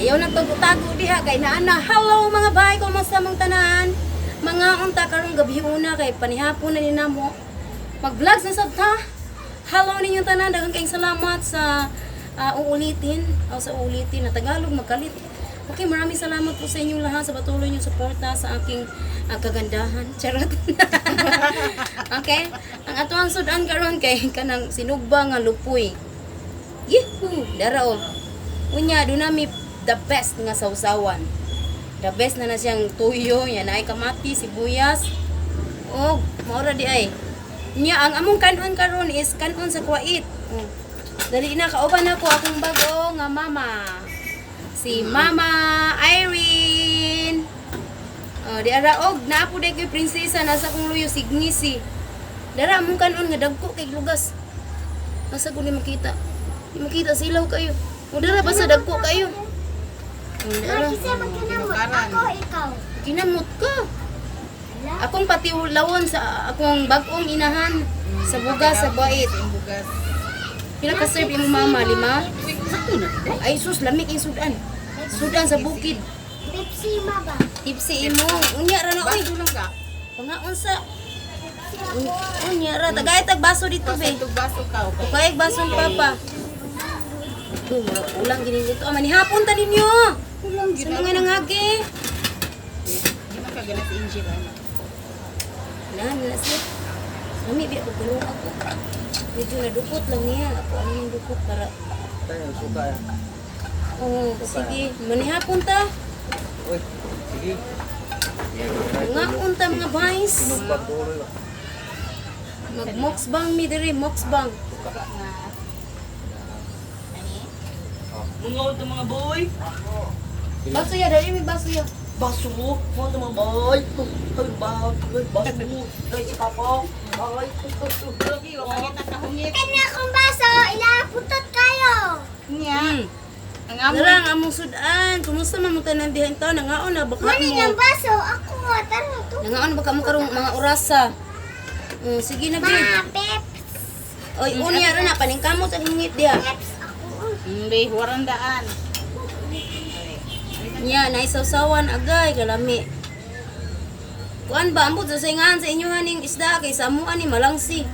Ayaw na tago-tago diha kay naa na. Hello, mga bay, kumusta mong tanan? Mga unta karong gabi una kay panihapon na ni namo. Mag-vlog na sad ta. Hello ninyong tanan, daghang kayong salamat sa uulitin, o sa uulitin na Tagalog magkalit. Okay, maraming salamat po sa inyong lahat sa patuloy niyong suporta sa aking kagandahan. Charot. Okay? Ang atuang sudan karon kay kanang sinugba nga lupoy. Yehoo! Dara o. Unya, doon nami the best nga sausawan. The best na na siyang tuyo, yan ay kamati, sibuyas. Oh, maura di ay. Nya, ang among kanon karon is kanon sa kuwait. Oh. Dali na, kauban ako akong bago nga mama. Si Mama Irene. Oh, di ara og naa po day kay prinsesa nasa akong luyo signisi. Dara among kanon nga dagko kay lugas. Asa ko ni makita? Di makita silaw kayo. O dara basta dagko kayo. O dara. Kasi magkinamot ako, ikaw. Kinamot ka. Ala. Akong patiulawon sa akong bag-ong inahan sa bugas sa bait. Ang bugas. Pila ka serve imong mama? Lima? Uy, sakto na. Ay sus, lamig ang sudan. Sudan sa bukid. Pepsi ma ba? Tipsy imo. Unya ra na oy. Baso lang ka. Pangaon sa Pepsi ako. Unya ra tagay tag baso dito Kasi be. itong baso ka, okay. Kay baso ni papa. Uy, mura ulang gini dito. Ah, manihapon ta ninyo. Kulang Sa mga nangagi. Di man kagana si Angel, ano. Na, nila siya. Lami, biya, pagkulong ako. Medyo nadukot lang niya. Ako, ano yung dukot para. Tayo, suka ya. Oo, sige. Manihapon ta. Uy, sige. Ngaon ta, mga boys. Sinugbag tuloy ba? Mag-moxbang mi diri, moxbang. Mga to mga boy. Baso ya, dali mi baso ya. Baso. Mga to mga boy. Ay, ba, ay, baso. Ay, si Papa. Ay, Sige, wa pa kita kahungit. Kanya akong baso, ilaputot kayo. Niya. Ang amo. Dara ang among sudan. Kumusta man mo tanan diha in taon? Nangaon na baka Muna mo. yung baso, ako, tara to. Nangaon na baka mo karong mga orasa. Sige na, Ma, be. peps, Oy, unya ra na paningkamot ang hingit diha. peps ako. Hindi, warandaan. Nya, naisawsawan agay kalami. Kuan ba ambot sa singahan sa inyo haning isda kay sa amuan ni malangsi.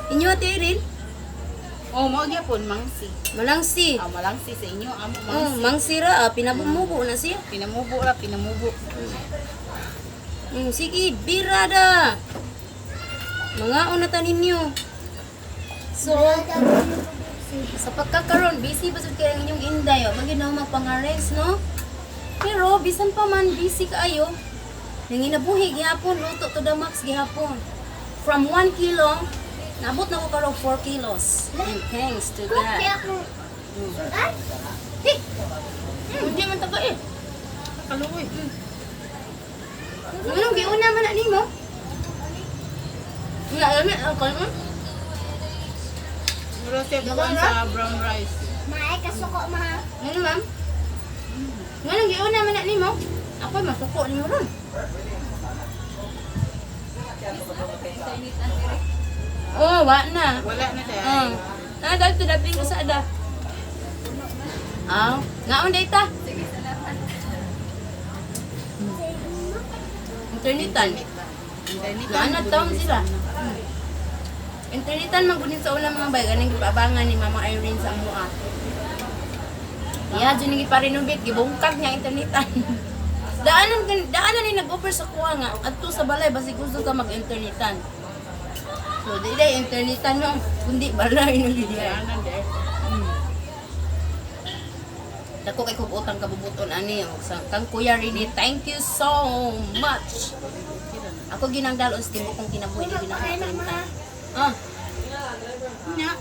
Inyo ate Irene? Oh, mao gyapon mangsi. Malangsi. Ah, malangsi sa inyo, amo Oh, mangsi. mangsi ra ah, pinabumubo na siya. Pinamubo ra, pinamubo. Sige, birada. Mga una ta ninyo. So, sa pagkakaroon, busy pa sad kay ang inyong inday. Oh. Bagay na magpangares, no? Pero, bisan pa man, busy kaayo. Nanginabuhi, gihapon, luto to the max, gihapon. From 1 kilo, naabot na ko karon 4 kilos. And thanks to Kung God. kaya ako, sudan? Hey, Hindi man taga eh. Kaluoy. Anong giuna man na nimo? Nga, alam ang kalmo. Mura siya buwan sa brown rice. maay kasuko ma. Ano, ma'am? Nga nang giuna man na nimo? Ako masuko nimo ron. Oh, wa na. Wala na dahil. Oh. Na dahil tudapin ko sa ada. Ah, ngaon day ta. Sige, salamat. Internetan. Internet. Naana taon sila. Internetan man gud ni sa una, mga bay, ganing gipabangan ni Mama Irene sa amoa. Iya, dyan ni giparenovate, gibungkag niya internetan. Daanan daanan ni nag-offer sa kuha nga adto sa balay basig gusto ka mag-internetan. So di day internetan no, kundi balay no gid. Daanan dahil. Dako kay kog utang kabubuton ani oh. Sa kang Kuya Rini, thank you so much. Ako ginang dalon sa tibuok kong kinabuhi di ginang kalimtan. Ah, Nya.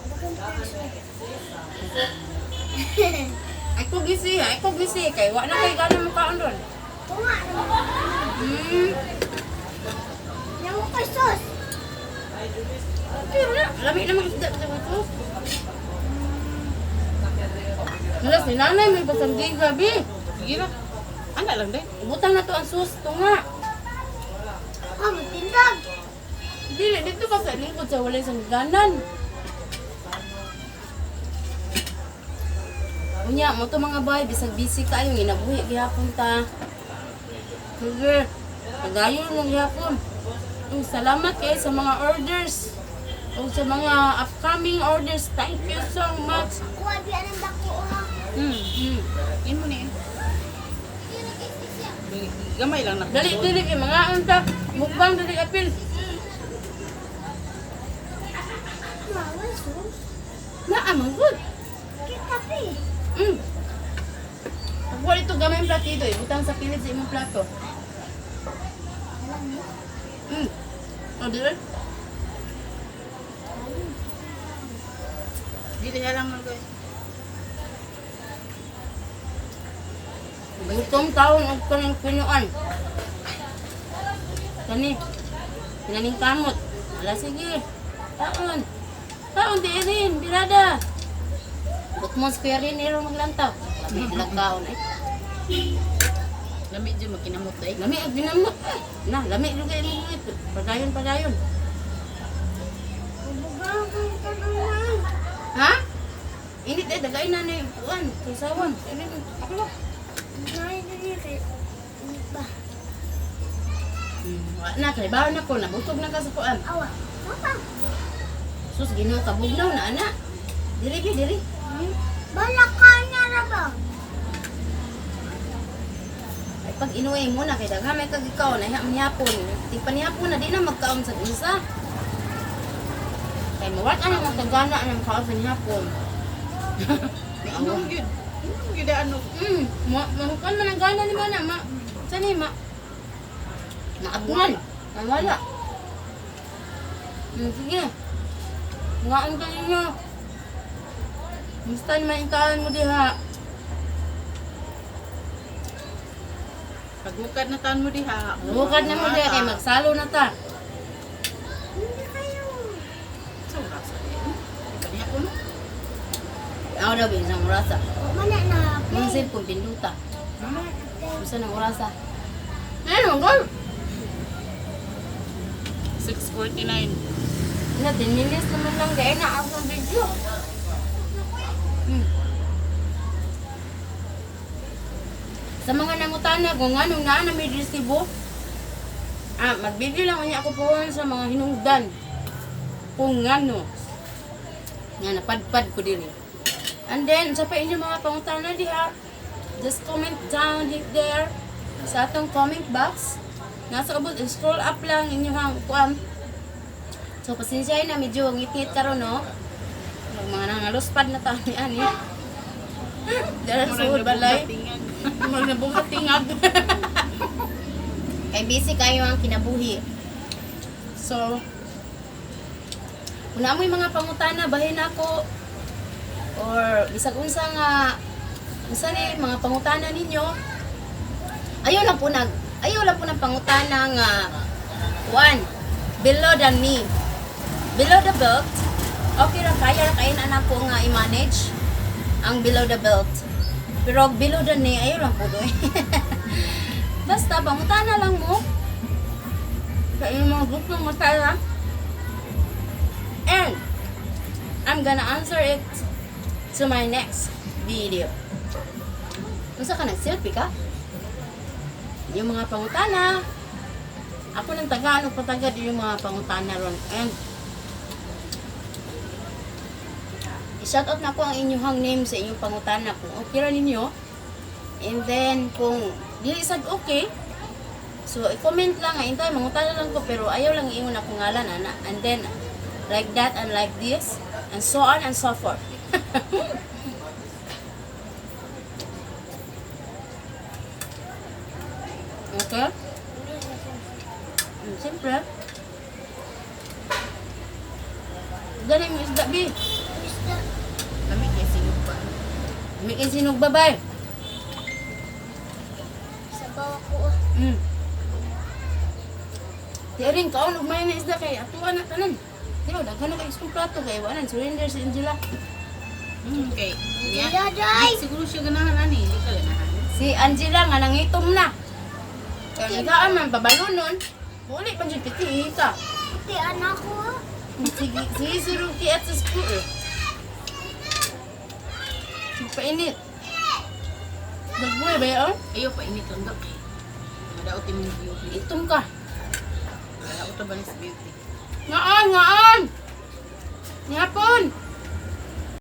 ako gisi, ako gisi kay wa na kay gana mo kaon ron. Tunga naman. Namo ko sus. Okay ra na. Lami namang isda sa ito. Wala si nanay may pasanggi gabi. Sige ra. Ana lang dahil. Butang na to ang sus tunga. Oh, magtindog. Dili dito ka sa lingkod sa walay sangganan. Unya mo to mga bay, bisag busy kayo ginabuhi gihapon ta. Sige. Pagayon lang gihapon. Ug salamat kay sa mga orders. Ug sa mga upcoming orders. Thank you so much. Kuha biya ng dako ha. In mo ni. Gamay lang na. Dali dili kay mga unta. Mukbang dali apil. Mawa sus. Naa man good. Kita pi. Wala ito gamay ang platito, ibutang sa kilid sa imong plato. Alam ni. O, dili? Dili lang man koy. Gutom taon og kanang pinuan. Kani. Pinaning kamot. Wala sige. Taon. Taon di rin, birada. Butmon square rin ero maglantaw. Lami ilang kaon eh. Lami jud makinamot ay. Lami ang ginamot eh. Na, lami yung kayo mga Padayon, padayon. Bubugang kang tanungan. Ha? Init eh, dagay na na yung upuan. Sasawan. Ako lang. Nay dili kay init ba? Wala na, kay baon na ko, nabutog na ka sa kuan. Awa. Papa. Sus, Ginoo ka bugnaw na ana. Diri bi, diri. Balak ka na ra ba? Ay pag inuwi mo na kay daghan may kag ikaw na hapon. Ti panihapon na di na magkaon sa unsa. Kay mawat ana magtagana ang kaon sa nihapon. Inom gyud. Inom gyud ano. Ma mahukan man ang gana ni mana ma. Sani ma. Maabngan. Nawala. Sige. Ngaon ka ninyo. Musta naman intahan mo diha? Pagukad na taon mo diha. Bukad na mo diha kay magsalo na ta. Hindi kayo. Sa oras. Kaniya ko no. Ako daw binsang orasa. Mana na Mga play. cellphone pinduta. Mana na play. Bisa ng orasa. Ano, gol? 6:49. Na, 10 minutes naman lang kaya na ako ng video. Sa mga nangutana kung anong naa na may resibo, magbigay lang niya ako po sa mga hinungdan. Kung ngano. Nga, napadpad ko din eh. And then, sa pa inyo mga pangutana diha, just comment down hit there sa atong comment box. Nasa ubod, scroll up lang inyong kuan. So, pasensya na, medyo ngit-ngit karon no? Yung mga nangaluspad na tao ni ani. Dara suod balay. Mga nabuhat tingag. Kay busy kayo ang kinabuhi. So, kung mo yung mga pangutana, bahin ako or bisag unsa nga unsa ni mga pangutana ninyo. Ayaw lang po ng pangutana nga one below than me. Below the belt, okay ra kaya ra kayo na anak ko nga i-manage ang below the belt. Pero below the knee, ayaw lang po doy. Basta, pangutana lang mo. Sa inyong mga group ng masaya. And, I'm gonna answer it to my next video. Unsa ka nag-selfie ka? Yung mga pangutana. Ako nang tagaan og patagad yung mga pangutana ron. And, i-shout out na ko ang inyong name sa inyong pangutana kung okay ra ninyo. And then, kung dili sad okay, so i-comment lang nga, intay, mangutana lang ko, pero ayaw lang iingon akong ngalan, ana. And then, like that and like this, and so on and so forth. Okay? Siyempre. Ganun yung isda, bi. Isda. Lami kay sinog pa. May sinog babay. Sa bawa ko. Di rin kaon og may na isda kay atuan na tanan. Di ba daghan na kay isang plato kay wala surrender si Angela. Kay niya. Daday. Di siguro siya ganahan ani, di ka ganahan. Si Angela nga nangitom na. Kaya nagaan man babalunon. Muli pa jud piti ka. Ti anak ko. Sige, sige si Ruki at sa school. Eh. Painit. Nagbuhay ba yun? Ayaw pa init lang kay. Madaot imong beauty. Itong ka. Madaot ba ni sa beauty? Ngaon, ngaon! Ngapon!